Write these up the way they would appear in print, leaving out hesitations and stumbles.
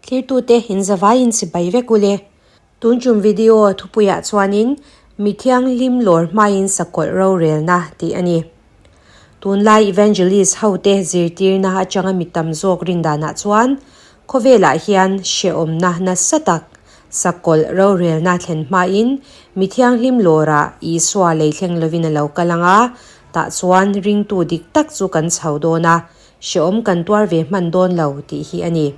Thlirtute in zavaiin chibai vek ule. Tun tum video thupuiah chuanin mi thianghlim lawr hmain sakawlh rorelna tih a ni. Tunlai evangelist hote zirtirna atanga mi tam zawk rin danah chuan khawvelah hian hrehawmna nasa tak sakawlh rorelna thlen hmain mi thianghlim lawrah Isua lei thleng lovin a lo kal ang a, tah chuan ringtu dik tak chu kan chho dawn a, hrehawm kan tuar ve hman dawn lo tih hi a ni.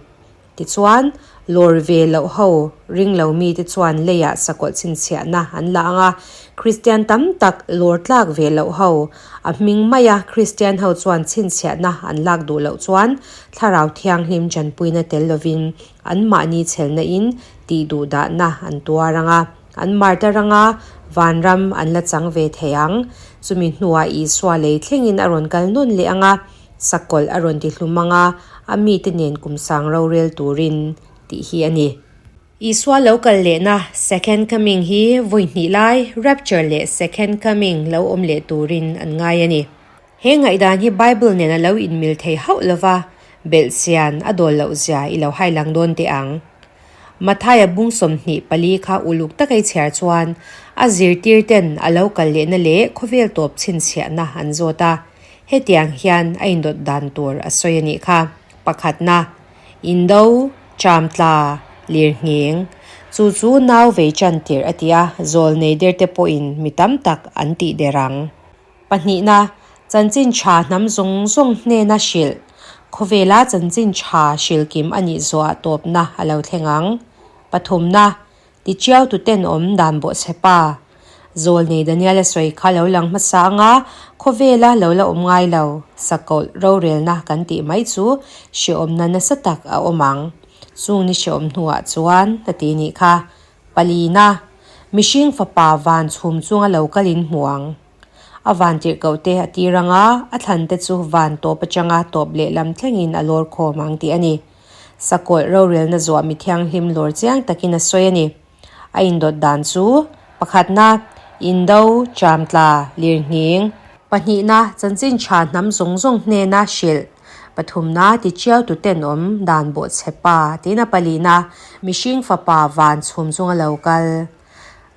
Tichuan, lawr ve loh ho ring lo mite chuan leiah sakawlh chhinchhiahna an la ang a, Kristian tam tak lawr tlak ve loh ho, a hming maia Kristian ho chuan chhinchhiahna an lak duh loh chuan Thlarau Thianghlim tanpuina tel lovin anmahni chhelna in tih duh dahna an tuar ang a, an martar ang a, vanram an la chang ve thei ang. Chumi hnuah Isua lei thlengin a rawn kal nawn leh ang a, Sakawlh a rawn ti hlum ang a, a mite nen kum sang rorel turin tih hi a ni. Isua lo kal lehna, Second Coming, hi vawi hnih lai Rapture leh Second Coming lo awm leh turin an ngai a ni. He ngaihdan hi Bible nen a lo inmil thei hauh lova, belhchian a dawl loh zia i lo hailang dawn teh ang. Mathaia bung 24 kha uluk taka i chhiar chuan a zirtir ten a lo kal lehna leh khawvel tawp chhinchhiahna an zawt a, hetiang hian a indawt dan tur a sawi a nih kha. Pakhatna, Indo, Chamtla, Lirnghing, chu chu nau vei chan tirh a ti a, zawl nei der te pawhin mi tam tak an tih der ang. Pahnihna, chanchin tha hnam zawng zawng hnena hrilh. Khawvela chanchin tha hrilhkim a nih zawhah tawpna a lo thleng ang. Pathumna, tichiau tuten awm dan bawhchhe pa. Zawlnei Daniel-a sawi kha lo lang hmasa anga khawvela lo la awm ngai lo, sakawlh rorelna kan tih mai chu hrehawmna nasa tak a awm ang. Chung ni hrehawm hnuah chuan a ti nih kha. Palina, mihring fapa van chhum chunga lo kalin hmu ang. A van tirhkoh te a tir ang a, a thlan te chu van tawp atanga tawp lehlam thlengin a lawr khawm ang tih a ni. Sakawlh rorelna zuah mi thianghlim lawr chiang takin a sawi a ni. A indawt dan chu, pakhatna, Indo, Chamtla, Lirnghing. Pahnihna, chanchin tha hnam zawng zawng hnena hrilh. Pathumna, tichiau tu tenawm dan bawhchhe pa tiin a palina, mihring fapa van chhum chunga lo kal.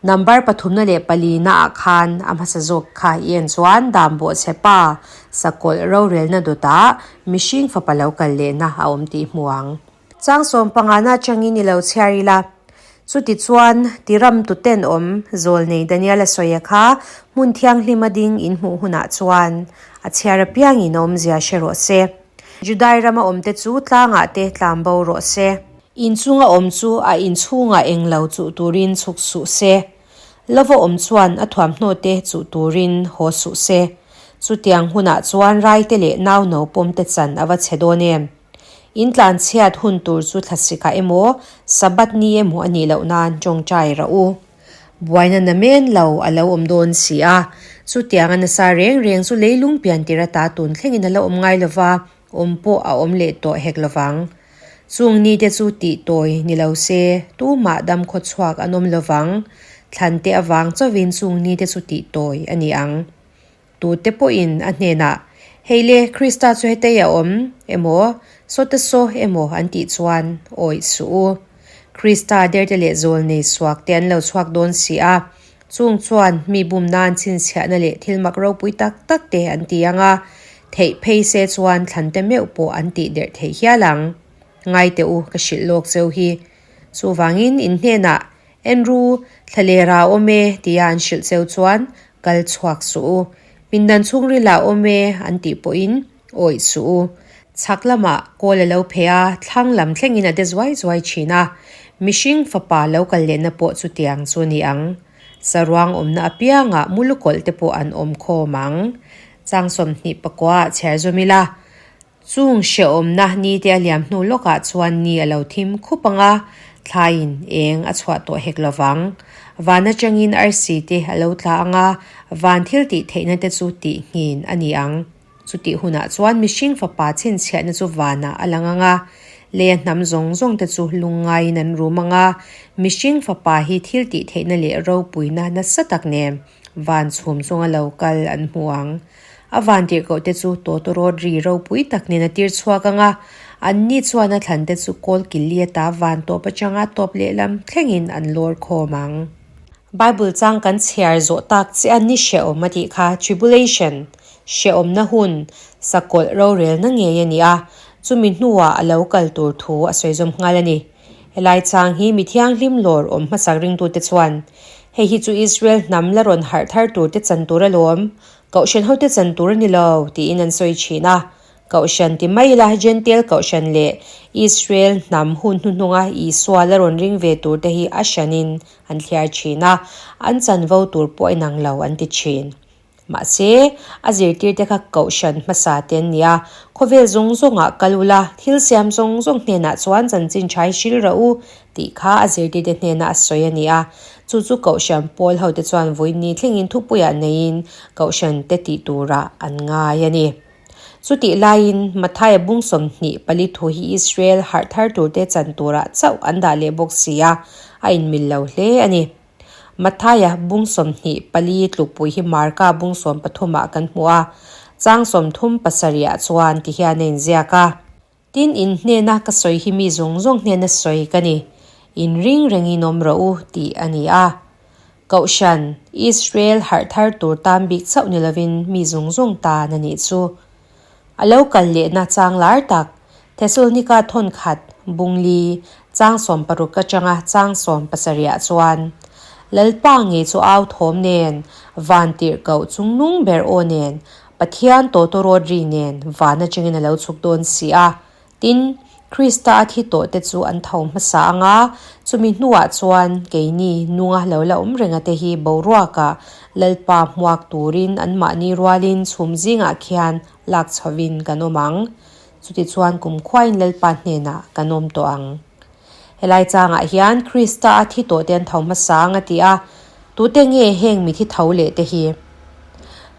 Number pathumna leh palina ah khan a hmasa zawk kha i en chuan dan bawhchhe pa sakawlh rorelna dawtah mihring fapa lo kal lehna a awm tih hmu ang. Chang sawmpangana atangin i lo chhiar ila. Chutichuan, Tiram tuten awm, Zawlnei Daniel-a sawia kha hmun thianghlima ding in hmuh hunah chuan a chhiar apiangin a awmzia hre rawh se. Judai rama awmte chu tlangah te tlam bo rawh se. Inchunga awm chu a inchhungah englo chuh turin chhuk suh se. Lova awm chuan a thuamhnaw te chuh turin haw suh se. Chutiang hunah chuan raite leh nauno pawmte chan a va chhe dawn em? In tlanchhiat hun tur chu thlasik ah emaw, Sabbath ni emaw a nih loh nan tawngtai rah u. Buaina na men lo a lo awm dawn si a, chutiang a nasa reng reng chu leilung pian tir ata tun thlengin a la awm ngai lova, awm pawh a awm leh tawh hek lovang. Chung ni te chu tih tawi ni lo se, tumah dam khawchhuak an awm lovang. Thlan te avang chauhin chung ni te chu tih tawi a ni ang. Tute pawhin a hnenah, Hei le, Krista chu hetei a awm emaw, sawta saw emaw an tih chuan awih suh u. Krista derte leh zawlnei suak te an lo chhuak dawn si a, chung chuan mi bum nan chhinchhiahna leh thil mak ropui tak tak te an ti ang a, theih phei se chuan thlante meuh pawh an tih derh theih hial ang. Ngai teh u, ka hrilh lawk cheu hi. Chuvangin in hnenah, Enru, thlalera a awm e, tia an hrilh cheu chuan kal chhuak suh u. Pindan chhungril ah awm e, an tih pawhin awih suh u. Chhak lamah kawl a lo phe a, thlang lam thlengin a de zuai zuai thin a. Mihring fapa lo kal lehna pawh chutiang chu a ni ang. Saruang awmna apiangah mulukawlh te pawh an awm khawm ang. Chang 29 ah chhiar zawm ila. Chung hrehawmna ni te a liam hnu lawkah chuan ni a lo thim khup ang a, thlaiin eng a chhuah tawh hek lo vang. Van atangin arsi te a lo tla ang a, van thil tih theihna te chu tih nghin a ni ang. Chutih hunah chuan mihring fapa chhinchhiahna chu vanah a lang ang a, leia hnam zawng zawng te chu lungngaiin an rum ang a, mihring fapa hi thil tih theihna leh ropuina nasa tak nen. Van chhum chunga lo kal an hmu ang. A vantirhkohte chu tawtawrawt ri ropui tak nen a tir chhuak ang a, anni chuan a thlante chu kawl killi ata van tawp atanga tawp lehlam thlengin an lawr khawm ang. Bible chang kan chhiar zawh tak che a ni hrehawm a tih kha tribulation, hrehawmna hun, sakawlh rorelna ngei a ni a, chumi hnuah a lo kal tur thu a sawi zawm nghal a ni. Helai chang hi mi thianghlim lawr awm hmasak ringtute chuan, Hei hi chu Israel hnam la rawn harh thar turte chan tur alawm, Kohhran hote chan tur a ni lo, tiin an sawi thin a. Kohhran ti mai ila Jentail Kohhran leh Israel hnam hun hnuhnunga Isua la rawn ring ve turte hi a hranin an thliar thin a, an chanvo tur pawh a inang lo an ti thin. Mahse, a zirtirte kha Kohhran hmasa te an ni a, khawvel zawng zawngah kal ula, thil siam zawng zawng hnenah chuan chanchin tha hi hril rawh u, tih kha a zirtirte hnena a sawi a ni a. Chu chu Kohhran pawl hote chuan vawiin thlengin thupuiah neiin Kohhran te tih turah an ngai a ni. Chutih laiin Mathaia bung 24 thu hi Israel harh thar turte chan turah chauh an dah leh bawk si a, a inmil lo hle a ni. Mathaia bung 24 tlukpui hi Marka bung 13 ah kan hmu a, chang 37 ah chuan ti hian a inziak a. Tin, in hnena ka sawi hi mi zawng zawng hnena sawi ka ni, in ring rengin awm rawh u, tih a ni a. Kohhran, Israel harh thar tur tan bik chauh ni lovin mi zawng zawng tan a nih chu. A lo kal lehna chang lar tak, Thesalonika thawn khat, bungli, chang 60 atanga chang 70 ah chuan, Lalpa ngei chu au thawm nen, van tirhkoh chungnung ber aw nen, Pathian tawtawrawt ri nen van atangin a lo chhuk dawn si a. Tin, Krista a thi tawhte chu an tho hmasa ang a, chumi hnuah chuan keini nunga lo la awm renga te hi boruakah Lalpa hmuak turin anmahni rualin chhum zingah khian lak chhovin kan awm ang. Chutichuan kumkhuain Lalpa hnenah kan awm tawh ang. Helai changah hian Krista a thi tawhte an tho hmasa ang a ti a, tute nge heng mi thi tho leh te hi?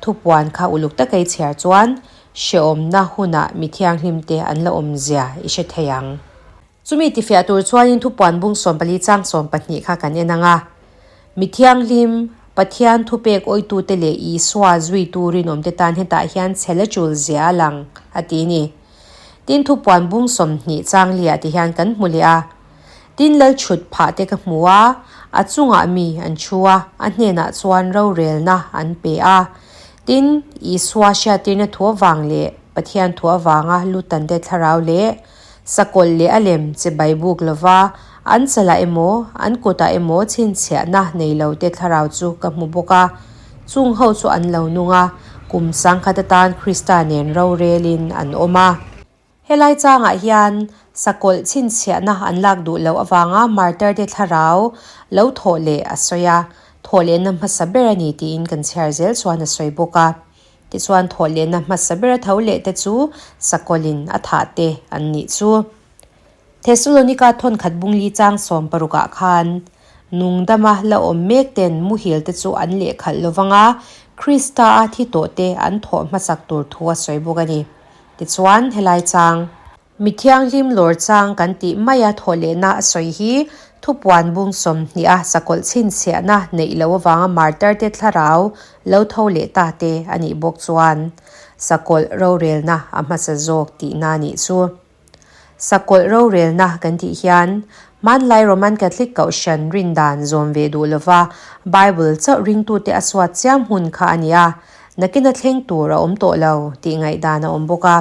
Thupuan kha uluk taka i chhiar chuan hrehawmna hunah mi thianghlimte an la awm zia i hre thei ang. Chumi tifiah tur chuanin thupuan bung 14 chang 12 kha kan en ang a. Mi thianghlim, Pathian thupek awitute leh Isua zuitu rinawmte tan hetah hian chhel a tul zia a lang, a ti a ni. Tin thupuan bung 20 chang liah ti hian kan hmu leh a. Tin lal chhut phah te ka hmu a, a chungah mi an thu a, a hnenah chuan rorelna an pe a. Tin, Isua hriattirna thu avang leh Pathian thu avanga lutante thlarau leh sakawlh leh a lem che bai buk lova an chalah emaw, an kutah emaw chhinchhiahna nei lote thlarau chu ka hmu bawk a. Chung ho chu an lo nung a, kum sangkhat atan Krista nen rorelin an awm a. Helai changah hian sakawlh chhinchhiahna an lak duh loh avanga martar-te thlarau lo thawh leh a sawi a, thawh lehna hmasa ber a ni tiin kan chhiar zel chuan a sawi bawk a. Tichuan thawh lehna hmasa bera tho leh te chu sakawlhin a thah te an nih chu. Thesalonika thawnkhat bungli chang 60 ah khan nungdama la awm mek ten muhil te chu an lehkhalh lovang a, Krista a thi tawh te an thawh hmasak tur thu a sawi bawk a ni. Tichuan helai chang. Mi thianghlim lawr chang kan tih maia thawh lehna a sawi hi thupuan bung 20 a sakawlh chhinchhiahna neih loh avanga martar te thlarau lo tho leh ta te a nih bawk chuan sakawlh rorelna a hmasa zawk tihna a nih chu. Sakawlh rorelna kan tih hian hmanlai Roman Catholic Kohhran rindan zawm ve duh lova Bible chauh ringtute a suat chiam hun kha a ni a, nakina thleng tur a awm tawh lo tih ngaihdan a awm bawk a.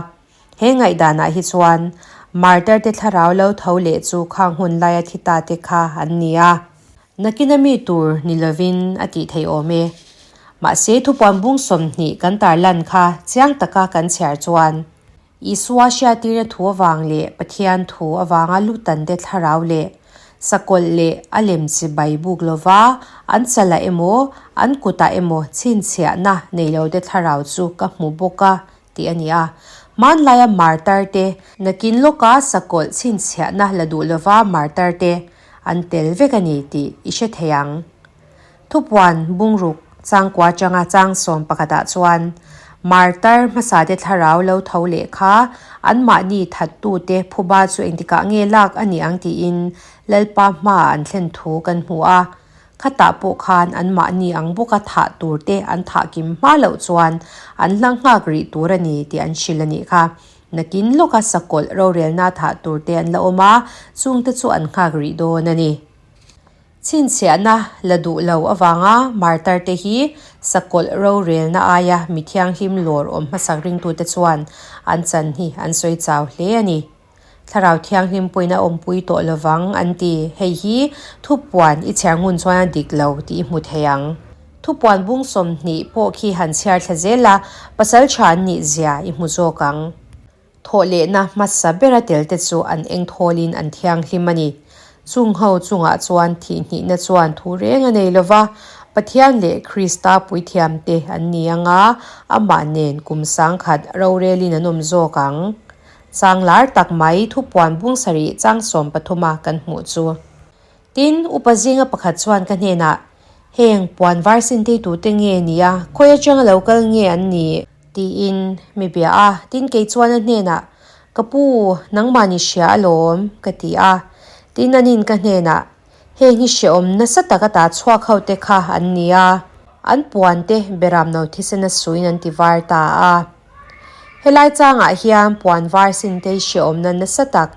He ngaihdanah hi chuan martar-te thlarau lo tho leh chu khang hun laia thi ta te kha an ni a. Nakina mi tur ni lovin a tih theih awm e. Mahse thupuan bung 20 kan tarlan kha chiang taka kan chhiar chuan Isua hriattirna thu avang leh Pathian thu avanga lutante thlarau leh sakawlh leh a lem chi bai buk lova an chalah emaw an kutah emaw chhinchhiahna nei lote thlarau chu ka hmu bawk a tih a ni a. Hmanlaia martar te, nakin lawka sakawlh chhinchhiahna la duh lova martar te an tel vek a ni tih i hre thei ang. Thupuan bungruk changkua atanga chang 11 ah chuan martar hmasa te thlarau lo tho leh kha anmahni thattute phuba chu engtikah nge lak a ni ang tiin Lalpa hmaah an thlen thu kan hmu a. Khatah pawh khan anmahni ang bawka thah tur te an thah kim hma loh chuan an hla nghak rih tur a ni tih an hrilh a nih kha. Nakin lawka sakawlh rorelna thah tur te an la awm a, chungte chu an nghak rih dawn a ni. Chhinchhiahna la duh lo avanga martar te hi sakawlh rorelna aia mi thianghlim lawr awm hmasak ringtute chuan an chan hi an sawi chau hle a ni. Thlarau Thianghlim pawhin a awmpui tawh lovang an ti. Hei hi thupuan i chhiar ngun chuan a dik lo tih i hmu thei ang. Thupuan bung 20 pawh khi han chhiar thla zel a, pasal tha an nih zia i hmu zawk ang. Thawhlehna hmasa bera tel te chu an eng thawlin an thianghlim a ni. Chung ho chungah chuan thihhnihna chuan thu reng a nei lova, Pathian leh Krista puithiamte an ni anga, amah nen kum 1000 rorelin an awm zawk ang. Chang lar tak mai thupuan bung 7 chang 13 a kan hmuh chu. Tin, upa zinga pakhat chuan ka hnenah, Heng puan var sin tei tute nge ni a, khawi atanga lo kal nge an nih? Tiin mi bia a, tin kei chuan a hnenah, Ka pu, nangmah ni hria alawm, ka ti a. Tin anin ka hnenah, Heng hi hrehawm nasa tak ata chhuak ho te kha an ni a, an puan te beram no thisen a suin an ti var ta a. Helai changah hian puan var sin te hi hrehawmna nasa tak,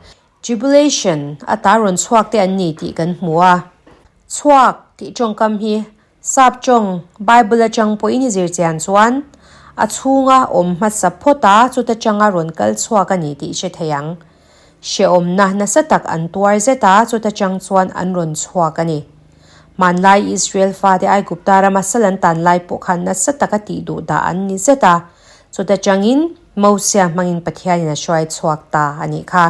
tribulation, ata rawn chhuak te an ni tih kan hmu a. Chhuak tih tawngkam hi Sap tawng Bible atang pawhin i zir chian chuan a chhunga awm hmasa phawt a, chuta tanga rawn kal chhuak a ni tih i hre thei ang. Hrehawmna nasa tak an tuar zet a, chuta tang chuan an rawn chhuak a ni. Hmanlai Israel fate Aigupta rama sal an tan lai pawh khan nasa taka tih duh dah an ni zet a, chuta tangin Mosia hmangin Pathianin a hruai chhuak ta a nih kha.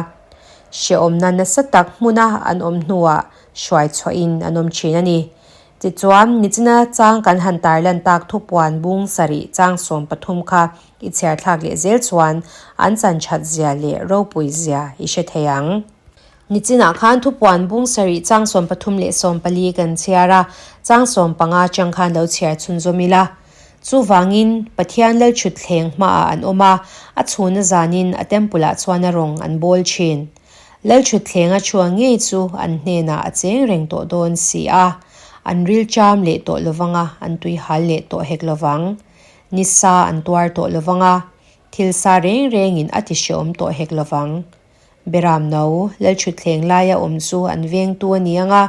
Hrehawmna nasa tak hmuna an awm hnuah hruai chhuahin an awm thin a ni. Tichuan, nichina chang kan han tarlan tak thupuan bung 7 chang 13 kha i chhiar thlak leh zel chuan an chan that zia leh ropui zia i hre thei ang. Nichinah khan thupuan bung 7 chang 13 leh 14 kan chhiar a, chang 15 chang khan lo chhiar chhunzawm ila. Chuvangin, Pathian Lalthutthleng hmaah an awm a, a chhuna zanin a temple-ah chuan a rawng an bawl thin. Lalthutthlenga chhuang ngei chu an hnenah a cheng reng tawh dawn si a, an rilṭam leh tawh lovang a, an tuihal leh tawh hek lovang. Nisa an tuar tawh lovang a, thil sa reng rengin a ti hreawm tawh hek lovang. Beram no, Lalthuthleng laia awm chu an vengtu a ni ang a,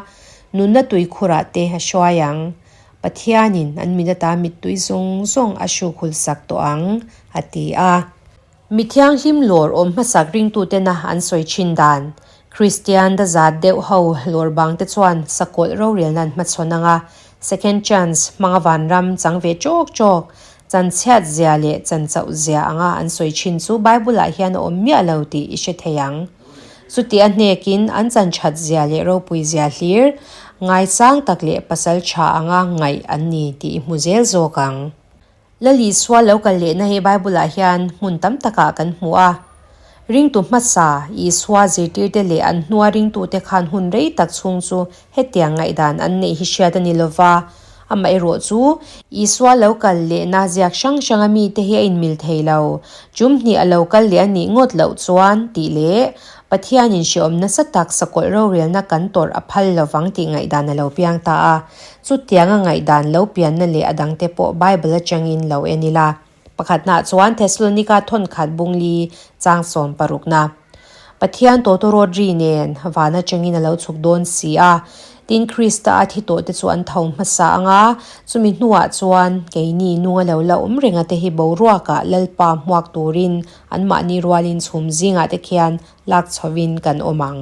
nunna tuikhurah te a hruai ang. Pathianin an mit ata mittui zawng zawng a hrukhul sak tawh ang, a ti a. Mi thianghlim lawr awm hmasak ringtutena an sawi thin dan, Kristian dazat deuh ho lawr bangte chuan sakawlh rorelna an hmachhawn anga second chance hmanga vanram chang ve chawk chawk, chanchhiat zia leh chanchauh zia anga an sawi thin chu Bible-ah hian a awm miah lo tih i hre thei ang. Chuti a hnekin an chanchhat zia leh ropui zia hlir, ngaisang tak leh pasal tha anga ngaih an ni tih i hmu zel zawk ang. Lal Isua lo kal lehna hi Bible-ah hian hmun tam takah kan hmu a. Ringtu hmasa, Isua zirtirte leh an hnua ringtute khan hun rei tak chhung chu hetiang ngaihdan an neih hi hriat a ni lova. Amaherawh chu, Isua lo kal lehna ziak hrang hranga mite hi a inmil thei lo. Chum hnih a lo kal leh a nih ngawt loh chuan tih leh Pathianin hrehawm nasa tak sakawlh rorelna kan tawrh a phal lovang tih ngaihdan a lo piang ta a. Chutianga ngaihdan lo pianna leh a dangte pawh Bible atangin lo en ila. Pakhatnaah chuan Thessalonika thawnkhat bungli chang 60na. Pathian tawtawrawt ri nen van atangin a lo chhuk dawn si a. Tin Krista a thi tawhte chu an tho hmasa anga, chumi hnuah chuan keini nunga lo la awm renga te hi boruakah Lalpa hmuak turin anmahni rualin chhum zingah te khian lak chhovin kan awm ang.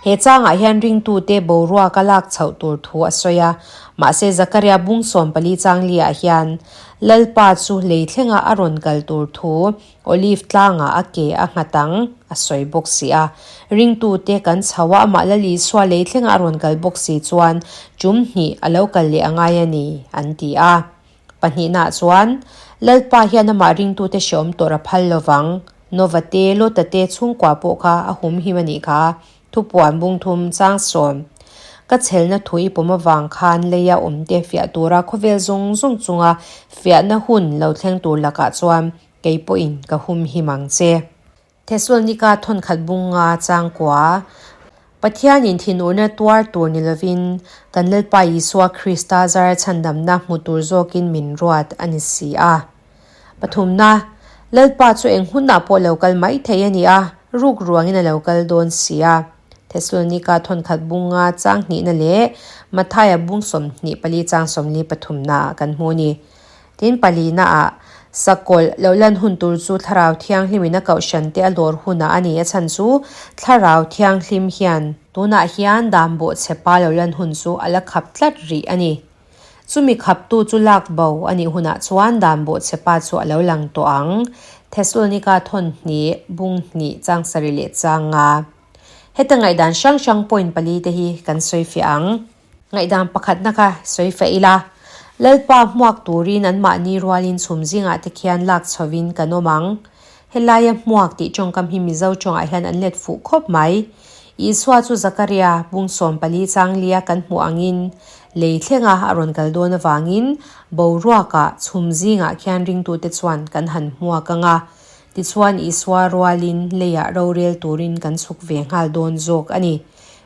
He changah hian ringtute boruaka lak chhoh tur thu a sawi a, mahse Zakaria bung 14 chang liah hian Lalpa chu lei thlenga a rawn kal tur thu Olive tlangah a ke a nghat ang a sawi bawk si a. Ringtute kan chho a, amah Lal Isua lei thlenga a rawn kal bawk si chuan tum hnih a lo kal leh a ngai a ni, an ti a. Pahnihnaah chuan, Lalpa hian amah ringtute hreawm tawrh a phal lovang. Nova te, Lota te chhungkua pawh kha a humhim a nih kha. Thupuan bung thum chang 10. Ka chhelna thu i pawm avang khan leia awmte fiah tura khawvel zawng zawng chunga fiahna hun lo thleng tur lakah chuan kei pawhin ka humhim ang che. Thesalonika thawnkhat bunga changkua. Pathianin thinurna tuar tur ni lovin kan Lalpa Isua Krista zara chhandamna hmu tur zawkin min ruat a ni si a. Pathumna, Lalpa chu eng hunah pawh lo kal mai thei a ni a, ruk ruangin a lo kal dawn si a. Thesalonika thawnkhat bunga chang hnihna leh Mathaia bung 24 chang 43 ah kan hmu a ni. Tin palina ah, Sakawlh lo lan hun tur chu Thlarau Thianghlimin a kohhran te a lawr hunah a ni a chhan chu Thlarau Thianghlim hian tunah hian dan bawhchhe pa lo lan hun chu a la khap tlat rih a ni. Chumi khaptu chu lak bo a nih hunah chuan dan bawhchhe pa chu a lo lang tawh ang. Thesalonika thawn hnih, bung hnih, chang sarih leh chang nga. Heta ngaihdan hrang hrang point pali te hi kan sawi fiah ang. Ngaihdan pakhatna kha sawi feh ila, Lalpa hmuak turin anmahni rualin chhum zingah te khian lak chhovin kan awm ang. Helaia hmuak tih tawngkam hi Mizo tawngah hian an let fuh khawp mai. Isua chu Zakaria bung 14 chang lia kan hmuh angin lei thlenga a rawn kal dawn avangin boruakah chhum zingah khian ringtute chuan kan han hmuak ang a. Tichuan Isua rualin leiah rorel turin kan chhuk ve nghal dawn zawk a ni.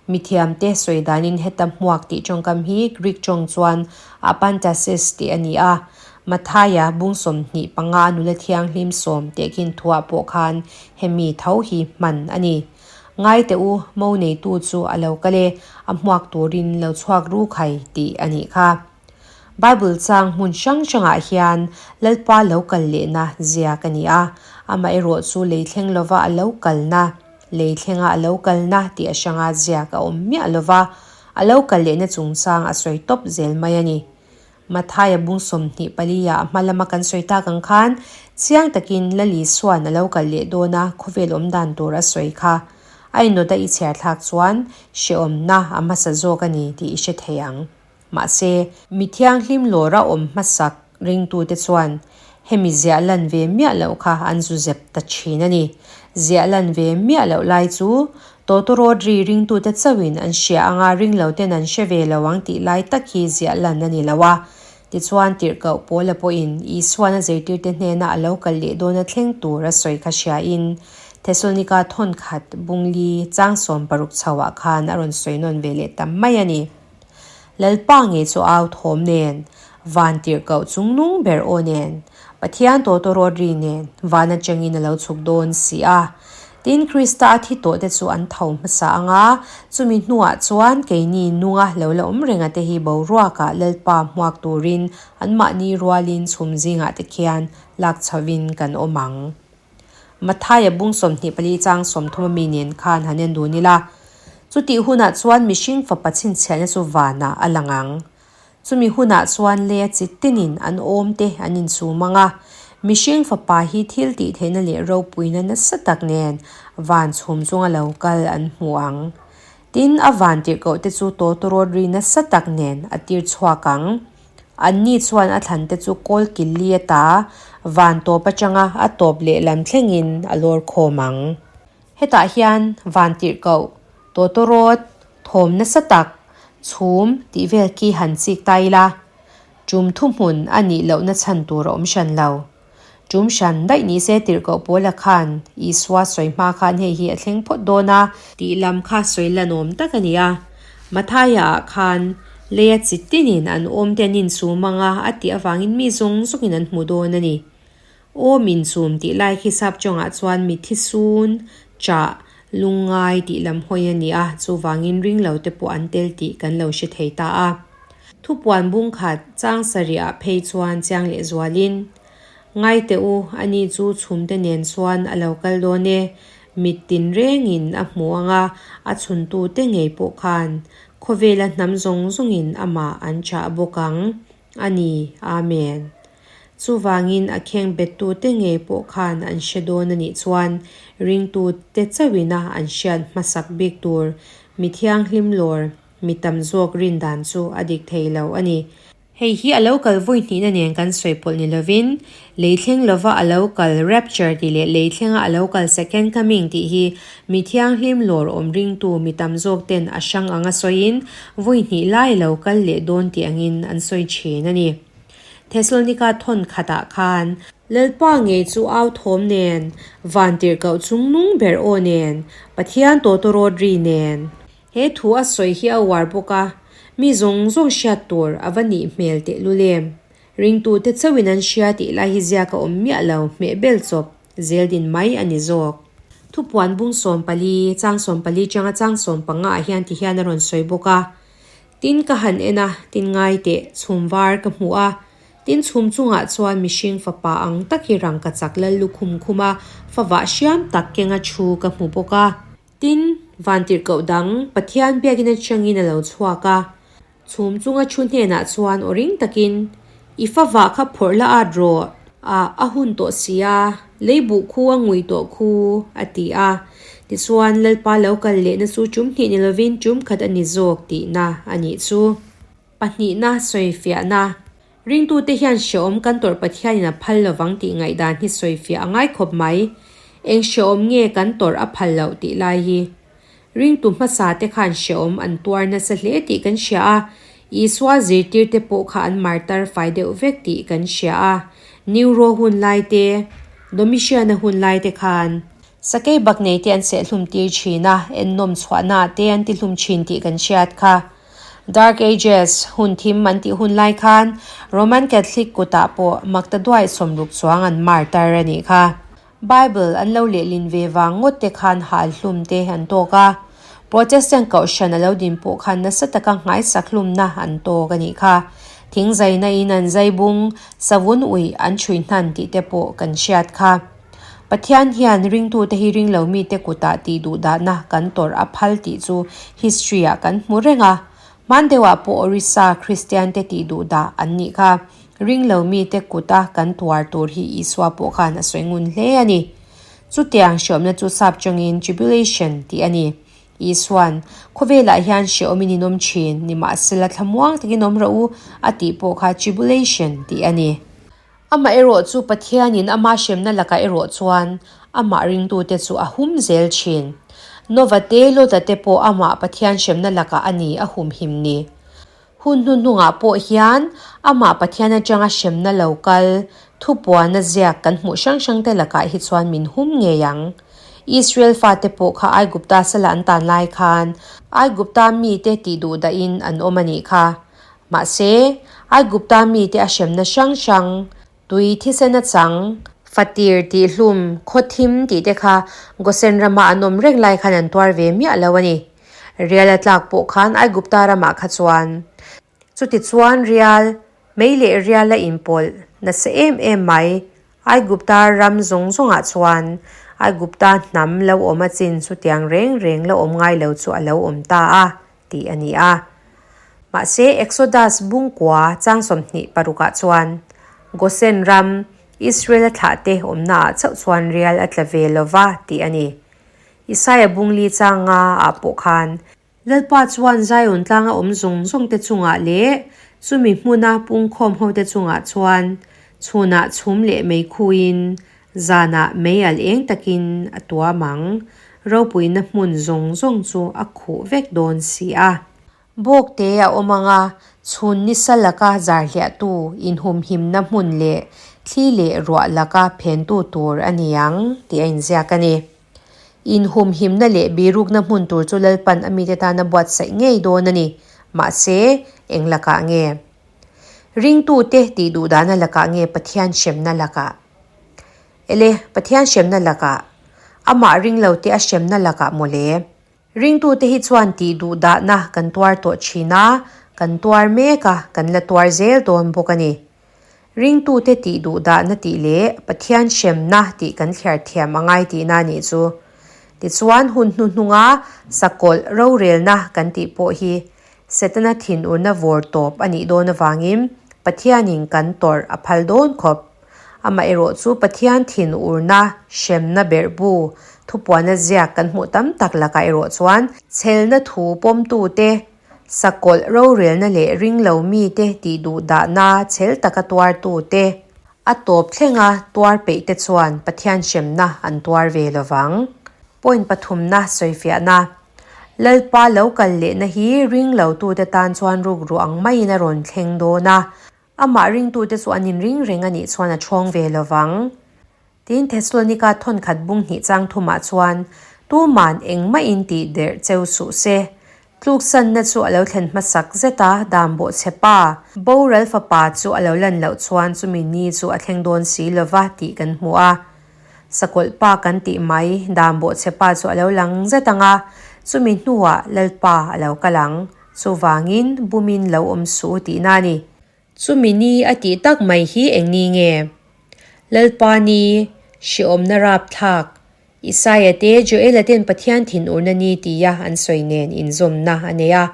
Mithiamte sawi danin heta hmuak tih tawngkam hi Greek tawng chuan apantasis tih a ni a. Mathaia bung 25 nula thianghlim sawm tehkhin thuah pawh khan hemi tho hi hman a ni. Ngai teh u, mo neitu chu a lo kal e, a hmuak turin lo chhuak ru khai tih a nih kha. Bible chang hmun hrang hrangah hian Lalpa lo kal lehna ziak a ni a, amaherawh chu lei thleng lova a lo kalna, lei thlenga a lo kalna tih a hranga ziak a awm miah lova, a lo kal lehna chungchang a sawi tawp zel mai a ni. Mathaia bung 24 ah a hma lama kan sawi tak ang khan chiang takin Lali Suan a lo kal leh dawn a, khawvel awm dan tur a sawi kha. A innawta i chhiar thlak chuan hrehawmna a hmasa zawk a ni tih i hre thei ang. Mahse, mi thianghlim lawra awm hmasak ringtute chuan hemi ziah lan ve miah loh kha an zu zep ta thin a ni. Ziah lan ve miah loh lai chu tawtawrawt ri ringtute chauhin an hria anga ringloten an hre ve lo ang tih lai tak hi ziah lan a ni lo a. Tichuan, tirhkoh Paula pawhin Isuan a zirtirte hnena a lo kal leh dawna thleng tur a sawi kha hriain Thesalonika thawnkhat bungli chang 60 chhoah khan a rawn sawi nawn ve leh ta mai a ni. Lalpa ngei chu au thawm nen, van tirhkoh chungnung ber aw nen, Pathian tawtawrawt ri nen, van atangin a lo chhuk dawn si a. Tin, Krista a thi tawh te chu an tho hmasa ang a, chumi hnuah chuan keini nunga lo la awm renga te hi boruakah Lalpa hmuak turin anmahni rualin chhum zingah te khian lak chhovin kan awm ang. Mathaia bung 24 chang 30 a mi nen khan han en dun ila, chutih hunah chuan mihring fapa chhinchhiahna chu vanah a lang ang. Chumi hunah chuan leia chi tinin an awm te an inchum ang a, mihring fapa hi thil tih theihna leh ropuina nasa tak nen van chhum chunga lo kal an hmu ang. Tin, a van tirhkoh te chu tawtawrawt ri nasa tak nen a tir chhuak ang. Anni chuan a thlan te chu kawl kil li ata van tawp atanga a tawp lehlam thlengin a lawr khawm ang. Hetah hian van tirhkoh, tawtawrawt, thawm nasa tak, chhum tih vel khi han chik ta ila, tum thuhmun a nih lohna chhan tur a awm hran lo. Tum hran daih ni se tirhkoh Paula khan Isua sawi hma khan hei hi a thleng phawt dawn a, tih lam kha sawi lanawm tak a ni a, Mathaia ah khan leia chi tinin an awm te an inchum ang a, a tih avangin mi zawng zawngin an hmu dawn a ni. Awm inchum tih lai khi sap tawngah chuan mithi sun, chah, lungngai tih lam hawi a ni a, chuvangin ringlo te pawh an tel tih kan lo hre thei ta a. Thupuan bung khat chang sarih ah phei chuan chiang leh zualin, Ngai teh u, ani chu chhumte nen chuan a lo kal dawn e, mit tin rengin a hmu ang a, a chhuntute ngei pawh khan khawvela hnam zawng zawngin amah an chah bawk ang a ni. Amen. Chuvangin a kheng bettute ngei pawh khan an hre dawn a nih chuan ringtute chauhina an hriat hmasak bik tur mi thianghlim lawr Mi tam zawk rin dan chu a dik thei lo a ni. Hei hi a lo kal vawi hnihna nen kan sawi pawlh ni lovin, lei thleng lova a lo kal rapture tih leh lei thlenga a lo kal second coming tih hi mi thianghlim lawr awm ringtu mi tam zawk ten a hrang anga sawiin vawi hnih lai a lo kal leh dawn tih angin an sawi thin a ni. Thesalonika thawn khatah khan Lalpa ngei chu au thawm nen, van tirhkoh chungnung ber aw nen, Pathian tawtawrawt ri nen. He thu a sawi hi a uar bawk a, mi zawng zawng hriat tur a va nih hmel tehlul em? Ringtute chauhin an hria tih lai hi ziak a awm miah lo, hmeh bel chawp zel din mai a ni zawk. Thupuan bung 14, chang 14 changa chang 15 ah hian ti hian a rawn sawi bawk a, Tin ka han en a, tin ngai teh, chhum var ka hmu a, tin chhum chungah chuan mihring fapa ang tak hi rangkachak lal lukhum khum a, favah hriam tak kenga thu ka hmu bawk a. Tin, vantirhkoh dang Pathian biakin atangin a lo chhuak a, chhum chunga thu hnenah chuan aw ring takin, I favah kha phawrh la at rawh. A, a hun tawh si a, lei buh khu a ngui tawh khu, a ti a. Tichuan, Lalpa lo kal lehna chu tum hnih ni lovin tum khat a ni zawk tihna a nih chu. Pahnihna sawifiahna, Ringtute hian hrehawm kan tawrh Pathianin a phal lovang tih ngaihdan hi sawifiah a ngai khawp mai. Eng hrehawm nge kan tawrh a phal loh tih lai hi. Ringtu hmasa te khan hrehawm an tuar nasa hle tih kan hria a, Isua zirtirte pawh kha an martar fai deuh vek tih kan hria a, Nero hun lai te, Domitian-a hun lai te khan sakei bak nei te an sehhlum tir thin a, ennawm chhuahna ah te an tihlum thin tih kan hriat kha. Dark Ages, hun thim an tih hun lai khan Roman Catholic kutah pawh makta duai 60 chuang an martar a nih kha. Bible an lo lehlin ve vang ngawt te khan hal hlum te an tawk a. Protestant kohhran a lo din pawh khan nasa taka nghaisak hlumna an tawk a nih kha. Thingzaina in an zai bung, savun uih an chhui hnan tih te pawh kan hriat kha. Pathian hian ringtute hi ringlo mite kutah tih duhdahna kan tawrh a phal tih chu history ah kan hmu reng a. Hman deuhah pawh Orissa Kristian te tih duhdah an nih kha. Ringlo mite kuta kan tuar tur hi Isua pawh khan a sawi ngun hle a ni. Chutiang hriawmna chu sap changin tribulation tih a ni. Isuan, Khawvelah hian hriawmin in awm thin, nimahsela thlamuang takin awm rawh u, a tih pawh kha tribulation tih a ni. Amah erawh chu Pathianin ama hremna lakah erawh chuan amah ringtute chu a hum zel thin. Nova te, Lota te pawh amah Pathian hremna lakah a ni a humhim ni. Hun hnuhnungah pawh hian amah Pathian atanga hremna lo kal, thupuana ziak kan hmuh hrang hrangte lakah hi chuan min hum ngei ang. Israel fate pawh kha Aigupta sala an tan lai khan Aigupta mite tih duh dahin an awm a nih kha. Mahse, Aigupta mite a hremna hrang hrang, tui thisen a chang, fatir tih hlum, khaw thim tih te kha Gosen rama an awm reng lai khan an tuar ve miah lo a ni. Rial a tlak pawh khan Aigupta ramah kha chuan. Chutichuan rial, mei leh rial a inpawlh nasa em em mai. Aigupta ram zawng zawngah chuan Aigupta hnam lo awm a chin chutiang reng reng lo awm ngai lo chu a lo awm ta a. tih a ni a. Mahse, Exodus bungkua chang 26 ah chuan Gosen ram, Israel-a thlahte awmnaah chauh chuan rial a tla ve lo va tih a ni. Isaia bungli chang nga ah pawh khan, Lalpa chuan Zion tlanga awm zawng zawngte chungah leh chumi hmuna pungkhawm hote chungah chuan chhunah chhum leh meikhuin Zanah mei al eng takin a tuam ang, ropuina hmun zawng zawng chu a khuh vek dawn si a. Bawkte a awm ang a, chhun nisa laka zar hliahtu inhumhimna hmun leh thli leh ruah laka phentu tur a ni ang tih a inziak a ni. Inhumhimna leh birukna hmun tur chu Lalpan a mite tana buatsaih ngei dawn a ni. Mahse, eng lakah nge? Ringtute tih duhdahna lakah nge Pathian hremna lakah? Ele, Pathian hremna lakah, amah ringlote a hremna lakah mawle. Ringtute hi chuan tih duhdahna kan tuar tawh thin a, kan tuar mek a, kan la tuar zel dawn bawk a ni. Ringtute tih duhdahna tih leh Pathian hremna tih kan thliar thiam a ngai tihna a nih chu. Tichuan, hun hnuhnunga sakawlh rorelna kan tih pawh hi Setana thinurna vawr tawp a nih dawn avangin Pathianin kan tawrh a phal dawn khawp. Amaherawh chu Pathian thinurna hremna berhbu thupuana ziak kan hmuh tam tak lakah erawh chuan chhelna thu pawmtute, sakawlh rorelna leh ringlo mite tih duhdahna chhel taka tuartute, a tawp thlenga tuar peihte chuan Pathian hremna an tuar ve lovang. Point pathumna sawifiahna. Lalpa lo kal lehna hi ringlotute tan chuan rukru ang maiin a rawn thleng dawn a, amah ringtute chu an inring reng a nih chuan a chhawng ve lo vang. Tin, Thesalonika thawnkhat bung hnih chang thumah chuan, Tuman engmah in tih derh cheu suh se. Tluksanna chu a lo thlen hmasak zet a, dan bawhchhe pa, boral fapa chu a lo lan loh chuan chumi ni chu a thleng dawn si lova tih kan hmu a. Sakawlh pa kan tih mai, dan bawhchhe pa chu a lo lang zet ang a, chumi hnuah Lalpa a lo kal ang. Chuvangin bumin lo awm suh u tihna a ni. Chumi ni a tih tak mai hi eng ni nge? Lalpa ni, hrehawmna rapthlak, Isaia te Joela ten Pathian thinurna ni tia an sawi nen inzawmna a nei a.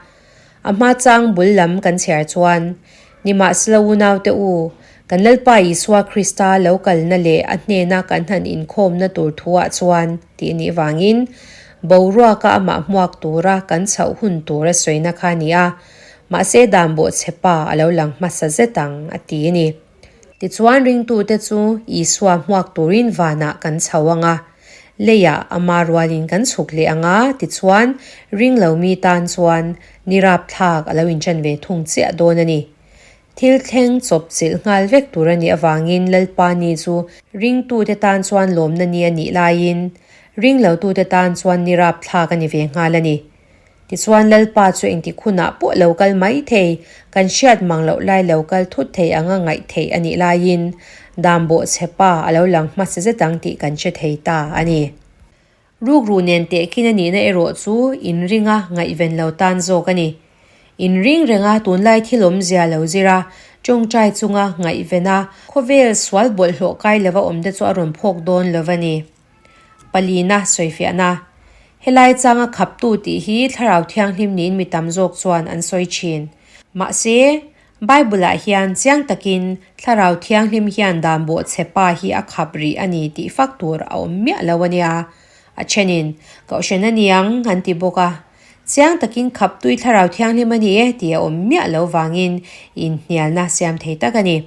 A hma chang bul lam kan chhiar chuan, Nimahsela unaute u, kan Lalpa Isua Krista lo kalna leh a hnena kan han inkhawmna tur thuah chuan tih nih vangin, boruaka amah hmuak tura kan chhoh hun tur a sawina kha a ni a, mahse dan bawhchhe pa a lo lang hmasa zet ang a ti a ni. Tichuan ringtute chu Isua hmuak turin vanah kan chho ang a, leiah ama rualin kan chhuk leh ang a, tichuan ring lo mi tan chuan ni rapthlak a lo inṭan ve thung chiah dawn a ni. Thil thleng chawp chilh nghal vek tur a nih avangin Lalpa ni chu ringtute tan chuan lawmna ni a nih laiin ring lotute tan chuan ni rapthlak a ni ve nghal a ni. Tichuan Lalpa chu engtik hunah pawh lo kal mai thei, kan hriat mang loh lai lo kal thut thei anga ngaih theih a nih laiin dan bawhchhe pa a lo lang hmasa zet ang tih kan hre thei ta a ni. Rukru nen tehkhin a nihna erawh chu inringa ngaihven lo tan zawk a ni. Inring renga tunlai thil awmzia lo zir a, tawngtai chunga ngaihven a, khawvel sual bawlhhlawh kai lova awmte chu a rawn phawk dawn lo va ni. Palina sawifiahna, Helai changa khaptu tih hi Thlarau Thianghlim niin mi tam zawk chuan an sawi thin. Mahse, Bible-ah hian chiang takin Thlarau Thianghlim hian dan bawhchhe pa hi a khap rih a ni tih fak tur a awm miah lo a nia. A thenin, Kohhran a niang an ti bawk a. Chiang takin khaptui Thlarau Thianghlim a ni e tih a awm miah lo vangin inhnialna siam thei tak a ni.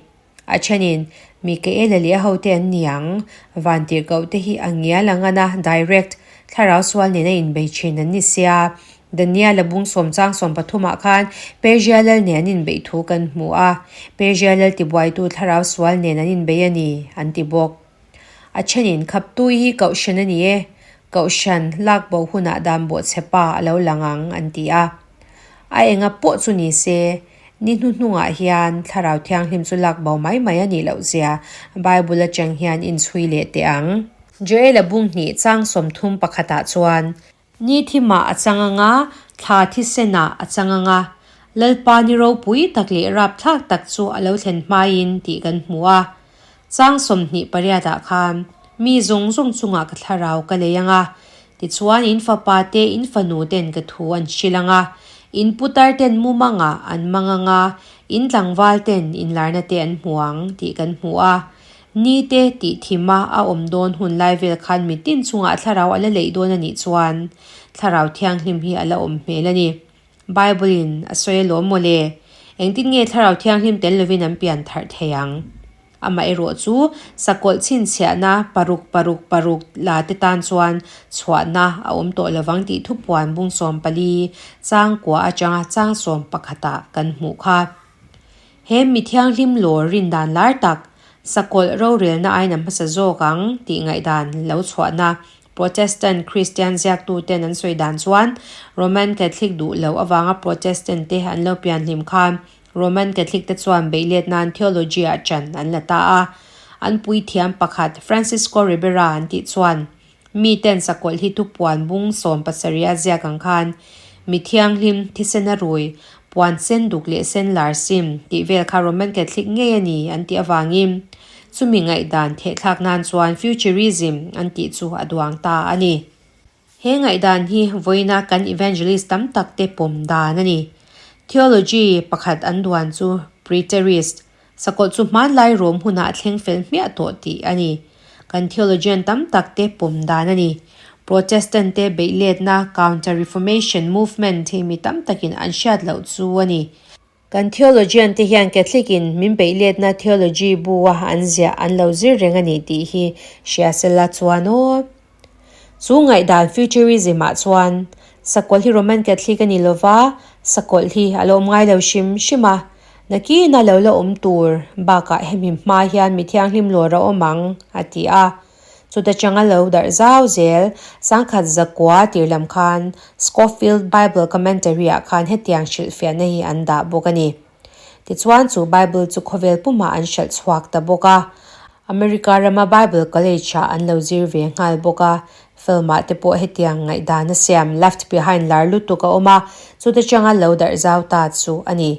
A thenin, Mikaela leh a hote an ni ang, vantirhkoh te hi a ngial ang ana, direct, thlarau sual nena inbei thin an ni sia. Daniel-a bung sawm chang sawm pathumah khan Persia lal nen an inbeih thu kan hmu a, Persia lal tibuaitu thlarau sual nen an inbei a ni, an ti bawk. A thenin, Khaptui hi Kohhran a ni e, Kohhran lakbo hunah dan bawhchhe pa a lo lang ang, an ti a. A enga pawh chu ni se, Ni hnuhnungah hian Thlarau Thianghlim chu lak bo mai mai a nih loh zia Bible atang hian inchhui leh teh ang. Joel-a bung hnih chang 30 pakhatah chuan. Ni thimah a chang anga, thla thisenah a chang anga, Lalpa ni ropui tak leh rapthlak tak chu a lo thlen hmaiin tih kan hmu a. Chang 28 ah khan, Mi zawng zawng chungah ka thlarau ka lei ang a, tichuan in fapa te in fanu ten ka thu an hrilh ang a, in putar ten mumangah an mang ang a, in tlangval ten inlarna te an hmu ang tih kan hmu a. Ni te tih thima a awm dawn hun lai vel khan mitin chungah thlarau a la leih dawn a nih chuan Thlarau Thianghlim hi a la awm hmel a ni. Bible-in a sawi alawm mawle, engtin nge Thlarau Thianghlim tel lovin an pian tharh thei ang? Amaherawh chu sakawlh chhinchhiahna paruk paruk paruk la te tan chuan chhuahna a awm tawh lovang tih thupuan bung 14 chang kua atanga chang sawm pakhatah kan hmuh kha. He mi thianghlim lawr rin dan lar tak, sakawlh rorelna aiin a hmasa zawk ang tih ngaihdan lo chhuahna Protestant Kristian ziaktuten an sawi dan chuan Roman Catholic duh loh avanga Protestant te an lo pianhlim khan Roman Catholic te chuan beihlet nan theology ah ṭan an la ta a. An puithiam pakhat Francisco Ribera an tih chuan mi ten sakawlh hi thupuan bung 17 a ziak ang khan mi thianghlim thisen a rui puan sen duk leh sen lar sim tih vel kha Roman Catholic ngei a ni an tih avangin Chumi ngaihdan thehthlak nan chuan Futurism an tih chu a duang ta a ni. He ngaihdan hi vawiina kan evangelist tam tak te pawm dan a ni. Theology pakhat an duan chu Preterist, sakawlh chu hmanlai rawm hunah a thleng fel hmiah tawh tih a ni. Kan theologian tam tak te pawm dan a ni. Protestant te beihletna Counter-Reformation movement hi mi tam takin an hriat loh chu a ni. Kan theologian te hian Catholic in min beih letna theology bu a an ziah an lo zir reng a ni tih hi hria sela chuan aw. Chu ngaihdan futurism ah chuan sakawlh hi Roman Catholic a ni lova, sakawlh hi a la awm ngai lo hrim hrim a, nakin a lo la awm tur bakah hemi hma hian mi thianghlim lawr a awm ang a ti a. Chuta changa lo darh zau zel, sangkhat zakua tir lam khan Scofield Bible Commentary-ah khan hetiang hrilhfiahna hi an dah bawk a ni. Tichuan chu Bible chu khawvel pumah an hralh chhuak ta bawk a. America rama Bible College-ah an lo zir ve nghal bawk a. Film-ah te pawh hetiang ngaihdan a siam Left Behind lar lutuk a awm a, chuta changa lo darh zau ta chu a ni.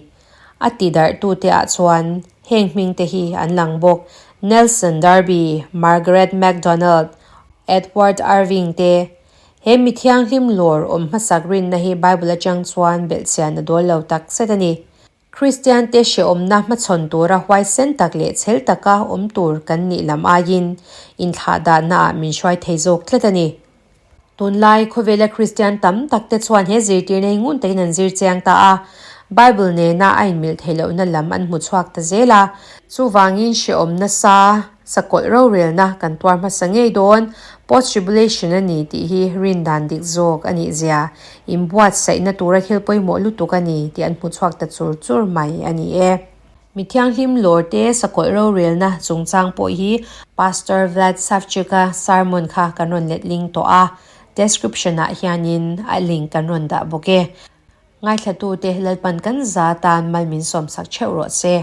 A ti darhtute ah chuan heng hming te hi an lang bawk, Nelson Darby, Margaret MacDonald, Edward Irving te. He mi thianghlim lawr awm hmasak rinna hi Bible atang chuan belhchian a dawl lo tak zet a ni. Kristian te hrehawmna hmachhawn tura huaisen tak leh chhel taka awm tur kan nih lam aiin inthlahdahna ah min hruai thei zawk tlat a ni. Tunlai khawvela Kristian tam tak te chuan he zirtirna hi ngun takin an zir chiang ta a, Bible nena a inmilh theih lohna lam an hmu chhuak ta zel a. Chuvangin hrehawm nasa sakawlh rorelna kan tuar hmasa ngei dawn, post-tribulation a ni tih hi rindan dik zawk a nih zia, inbuatsaihna tura thil pawimawh lutuk a ni tih an hmu chhuak ta chur chur mai a ni e. Mi thianghlim lawrte sakawlh rorelna chungchang pawh hi Pastor Vlad Savchuk-a sermon kha kan rawn letling tawh a, description-ah hianin a link kan rawn dah bawk e. Ngaithlatute Lalpan kan za tan mal min sawmsak theuh rawh se.